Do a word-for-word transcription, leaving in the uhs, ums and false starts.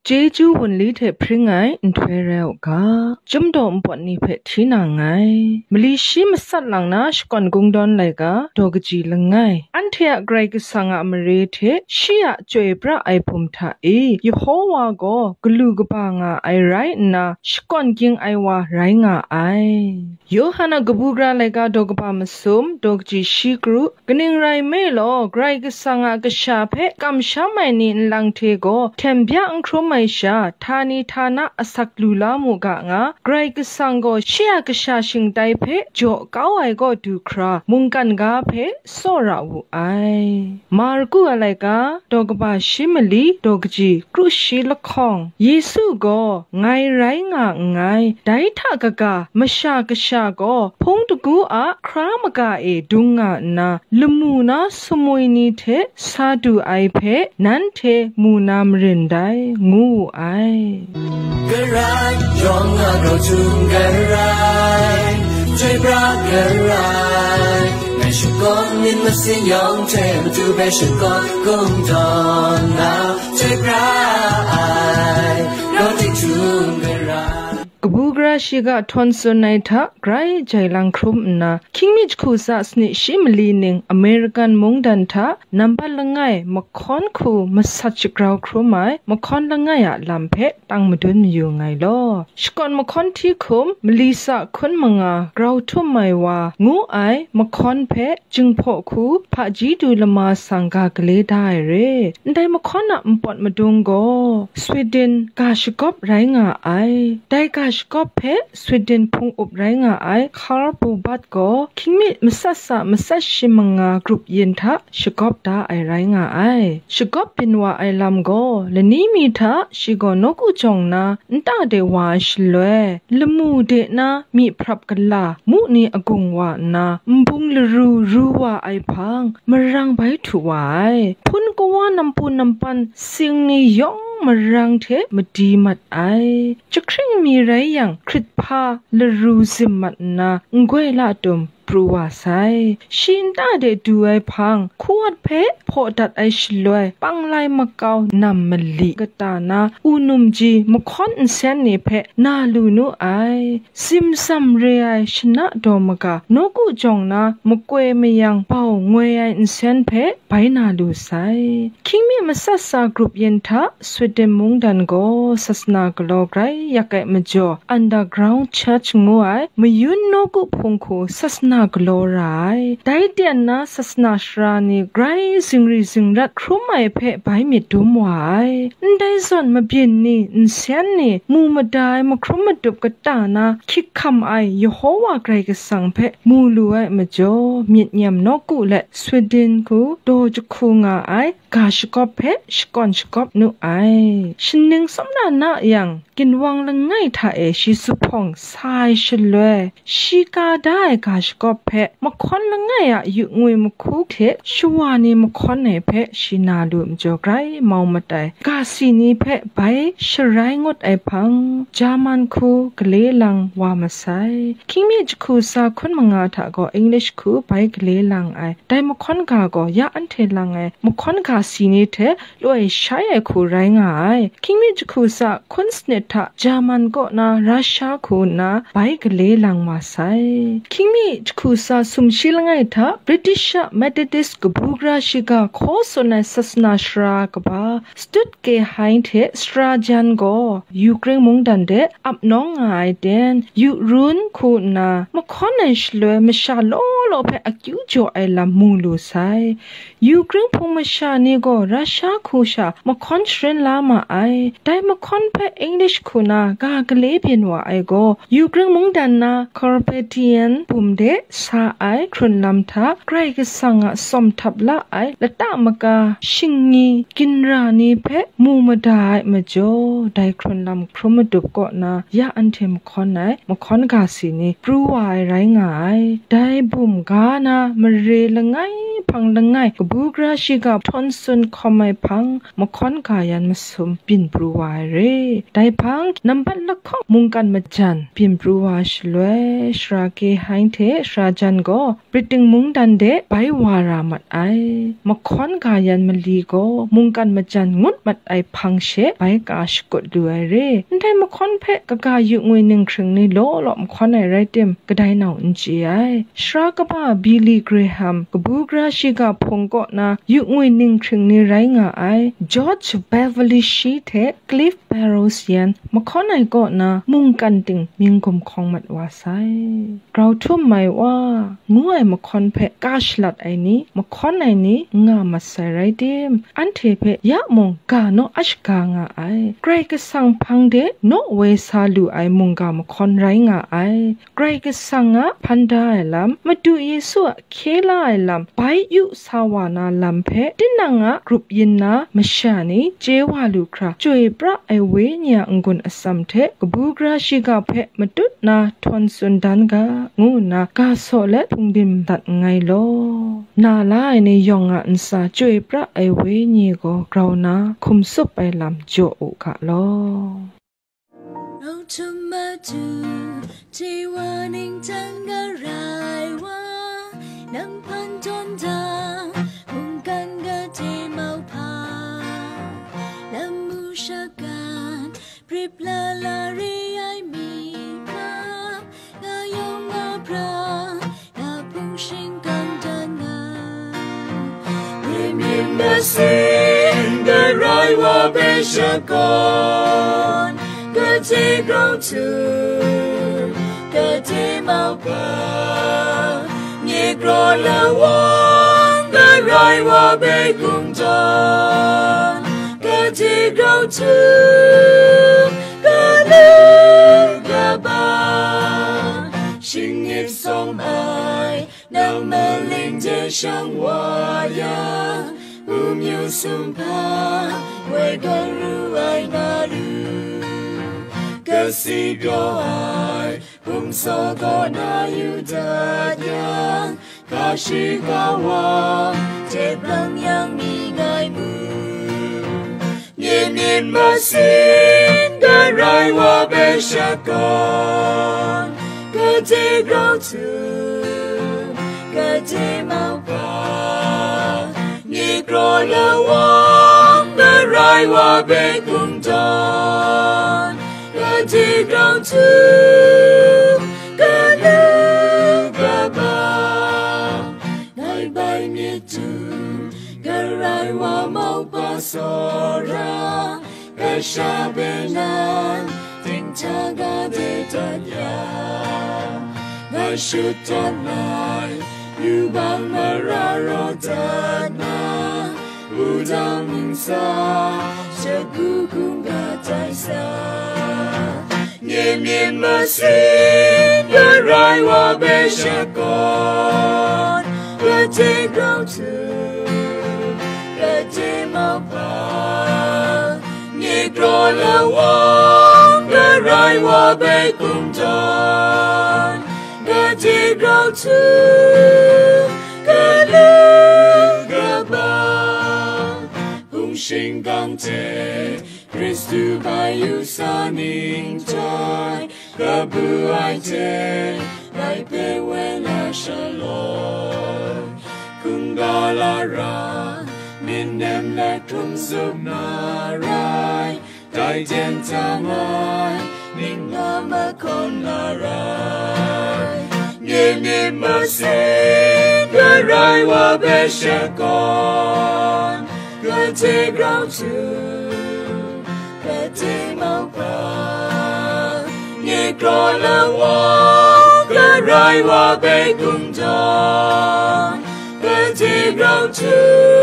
chyeju wunli hte hpring ai nhtoi rai u ga, chyum daw npawt ni hpe hti na nngai. Mali shi matsat lang na shakawn kungdawn laika daw kaji langai. Anhte a Karai Kasang a mare hte shi a chyoi pra ai hpum hta e, Yehova gaw galu kaba nga ai rai nna, shakawn ging ai wa rai nga ai. Yawhan a kabu gara laika daw kaba masum, daw kaji shi kru. Kaning rai nme law, Karai Kasang a kasha hpe kamsham ai ni nlang hte gaw htem bya n hkrum ai sha, htani htana asak lu la mu ga nga, Karai Kasang gaw shi a kasha shingtai hpe jaw kau ai kaw du hkra, mungkan ga hpe tsawra wu ai. Marku a laika, daw kaba shi mali, daw kaji kru shi lahkawng, Yesu gaw ngai rai nga nngai, dai hta kaga Masha Kasha gaw hpung dagu a hkra maga e dung nga nna, lamu na sumwi ni hte sa du ai hpe nanhte mu na marin dai, ngu wu ai. Karai, yawng a grau htum karai, chyoi pra karai, ngai shakawn myit masin yawng hte matu hpe shakawn kungdawn na, chyoi pra ai, grau tik htum karai. Kabu gara shiga htawn tsun ai hta grai jai lang hkrum nna, hkying mi jahku tsa sanit shi mali ning American mungdan hta nambat langai mahkawn hku masat shagrau hkrum ai mahkawn langai a lam hpe tang madun mayu nngai law. Shakawn mahkawn hti hkum, mali tsa hkun manga grau htum ai wa ngu ai mahkawn hpe, Jinghpaw hku, hpaji du lama sang ga gale da ai re. Ndai mahkawn a npawt madung gaw, Sweden ga shagawp rai nga ai. Dai ga shagawp hpe Sweden hpung up rai nga ai Karl Boberg gaw, hkying mi matsat tsa matsat shi manga grup yin hta shagawp da ai rai nga ai. Shagawp byin wa ai lam gaw, lani mi hta shi gaw nawku jawng na nta de wa ai shaloi, lamu de na myi hprap gala, mu ni agung wa nna, nbung laru ru wa ai hpang, marang bai htu wa ai. Hpun kawa nampu nampan sing ni yawng marang hte madi mat ai. Jahkring mi rai yang, hkrit hpa laru zim mat nna, n-goi la tum pru wa sai. Shi nta de du ai hpang, hku wat hpe hpaw dat ai shaloi, panglai makau nam mali kata na, unum ji mahkawn nsen ni hpe na lu nu ai. Zimsam re ai shana daw maga, nawku jawng na makoi mayang bau ngoi ai nsen hpe bai na lu sai. Hkying mi matsat tsa grup yin hta Sweden mungdan gaw sasana galaw grai yak ai majaw, underground church ngu ai mayun nawku hpung hku sasana galaw ra ai. Dai ten na sasana sara ni grai zingri zingrat hkrum ai hpe bai myit dum wa ai. Ndai zawn mabyin ni, nsen ni, mu mada ai mahkrum madup kata na hkyik hkam ai Yehova Karai Kasang hpe mu lu ai majaw, myit nyem nawku let Sweden hku daw jahku nga ai ga shagawp hpe shakawn shagawp nu ai. Shaning tsawmra na yang, ginwang langai hta e shi zuphpawng sa ai shaloi, shi ka da ai ga shagawp hpe mahkawn langai a yu ngwi mahku hte shawa ni mahkawn ai hpe shi na lu majaw grai mau mat ai. Ga si ni hpe bai sharai ngut ai hpang, German hku gale lang wa masai. Hkying mi jahku tsa hkun manga hta gaw English hku bai gale lang ai. Dai mahkawn ga gaw ya anhte lang ai mahkawn ga si ni hte loi shai ai hku rai nga ai. Hkying mi jahku tsa hkun sanit hta German kaw na Russia hku nna bai gale lang wa sai. Hkying mi jahku tsa sumshi langai hta British a Methodist kabu gara shiga hkaw tsun ai sasana sara kaba Stuttgart hte sara jan gaw Ukraine mungdan de ap nawng nga ai ten, Yu Run hku nna mahkawn ai shaloi masha law law hpe akyu jaw ai lam mu lu sai. Ukraine hpung masha ni gaw Russia hku sha mahkawn sharin la ma ai. Dai mahkawn hpe English hku na ga gale byin wa ai gaw, Ukraine mungdan na Carpathian bum de sa ai hkrun lam hta Karai Kasang a tsawm htap la ai lata maka shingni ginra ni hpe mu mada ai majaw, dai hkrun lam hkrum madup kaw na ya anhte mahkawn ai mahkawn ga si ni pru wa ai rai nga ai. Dai bum ga na mare langai hpang langai kabu gara shiga htawn tsun hkawm ai hpang, mahkawn ga yan masum byin pru wa ai re. Dai hpang, nambat lahkawng mungkan majan byin pru wa shaloi, Sara Kehai hte Sara Jan gaw Britain mungdan de bai wa ra mat ai. Mahkawn ga yan mali gaw mungkan majan ngut mat ai hpang she bai ka shakut lu ai re. Ndai mahkawn hpe kaga yu ngwi ninghkring ni law law mahkawn ai rai tim, kadai nau n chye ai. Sara kaba Billy Graham, kabu gara shiga hpung kaw na yu ngwi ninghkring ni rai nga ai George Beverly Shea hte Cliff Barrows yan mahkawn ai kaw na mungkan ting mying gumhkawng mat wa sai. Grau htum mai wa, ngu ai mahkawn hpe ka shalat ai ni, mahkawn ai ni nga mat sai rai tim, anhte hpe ya mung ga naw a shaga nga ai. Karai Kasang hpang de naw woi sa lu ai mungga mahkawn rai nga ai. Karai Kasang a hpan da ai lam, Madu Yesu a hkye la ai lam, bai yu sa wa na lam hpe tinang a grup yin na masha ni chye wa lu hkra, chyoi pra ai Wenyi a n-gun atsam hte kabu gara shiga hpe matut na htawn tsun dan ga, ngu nna ga saw let hpung byin dat nngai law. Na la ai ni yawng a ntsa chyoi pra ai Wenyi gaw grau na hkum tsup ai lam jaw u ga law. Rau htum matu, hte wa ningtan garai wa, nang hpan tawn da, mungkan gade mauhpa, lamu shagan, prip lala re ai mi hkap, nga yawng nga pra, na hpung shingkang dan nga. Myit myit masin garai wa hpe shakawn, gade grau htum, gade mauhpa, nye kraw lawang garai wa hpe kungdawn, gade grau htum, galu kaba, shinggyim sawm ai, nang maling de shang wa yang, umyu sumhpa, woi garu ai nga lu, kasi pyaw ai, hpung saw kaw na yu dat yang, kashi kawa, hte brang yang mi ngai mu. Myit myit masin garai wa hpe shakawn, gade grau htum, gade mauhpa, nye kraw lawang garai wa hpe kungdawn, gade grau htum, galu kaba, ngai bai myit tu, garai wa mauhpa tsawra, kasha hpe nan dinghta gade dat ya, ngai shut dat ngai, yubak mara raw dat na, wudang ntsa, shagu hkungga tai sa. Myit myit masin garai wa hpe shakawn, gade grau htum, gade mauhpa, nye kraw lawang garai wa hpe kungdawn, gade grau htum, galu kaba, hpung shingkang hte Hkristu bai yu sa ningtai, kabu ai hte ngai hpe woi la shaloi, hkungga lara, myit nem let hkrum tsup na rai, dai jen jang ai, ning nga mahkawn na rai. Myit myit masin garai wa hpe shakawn, gade grau htum, gade mauhpa, nye kraw lawang garai wa hpe kungdawn, gade grau htum,